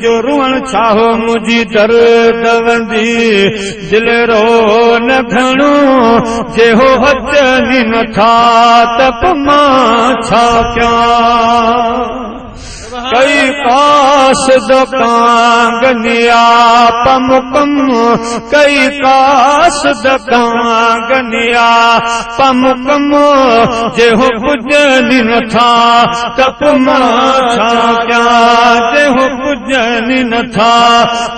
جو روئڻ ڇا هو منهنجي درد وندي، دل رو نه گهڻو جي هو اچن ئي نٿا ته پوء مان ڇا ڪيان. ڪئي قاصد ڪانگنيا پمڪم، ڪئي قاصد ڪانگنيا پمڪم، جي هو پڄن ئي نٿا ته پوء مان ڇا ڪيان، جي هو پڄن ئي نٿا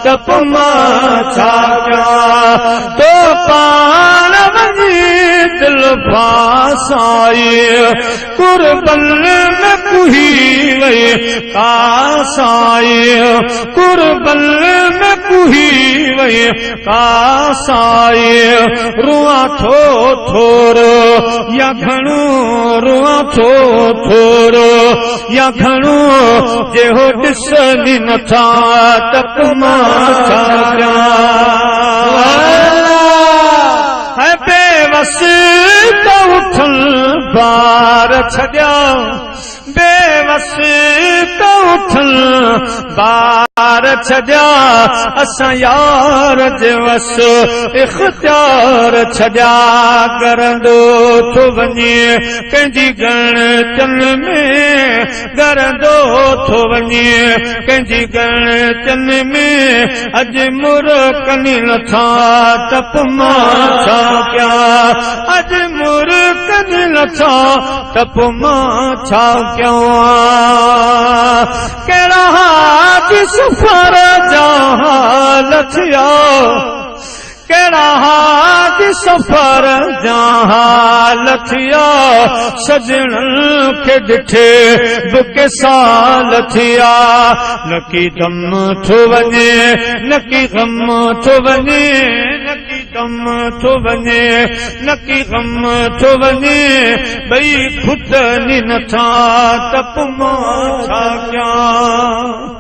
ته پوء مان ڇا ڪيان. تو پاڻ وڃي دل ڦاسائي، قربن ۾ ڪهي وئي ڪاسائي، قربن ۾ ڪهي وئي ڪاسائي. روئان ٿو ٿورو يا گهڻو، روئان ٿو ٿورو يا گهڻو، جي هو ڏسن ئي نٿا ته پوء مان ڇا ڪيان. ۽ بيوس ته اٿن بار ڇڏيا، بيوس ته اٿن بار ڇڏيا، اسان يار جي وس اختيار ڇڏيا. ڳرندو ٿو وڃي ڪنهن جي ڳڻتين ۾، ڳرندو ٿو وڃي ڪنهن جي ڳڻتين ۾، اڄ مرڪن ئي نٿا ته پوء مان ڇا ڪيان، اڄ مرڪن ئي نٿا ته پوء مان ڇا ڪيان. ڪهڙا حاجي سفر جا حال ٿيا، ڪهڙا حاجي سفر جا حال ٿيا، سڄڻن کي ڏٺي به ڪي سال ٿيا. نڪي دم ٿو وڃي نڪي غم ٿو وڃي، نڪي دم ٿو وڃي نڪي غم ٿو وڃي، ٻئي خود نٿا ته پوء مان ڇا ڪيان.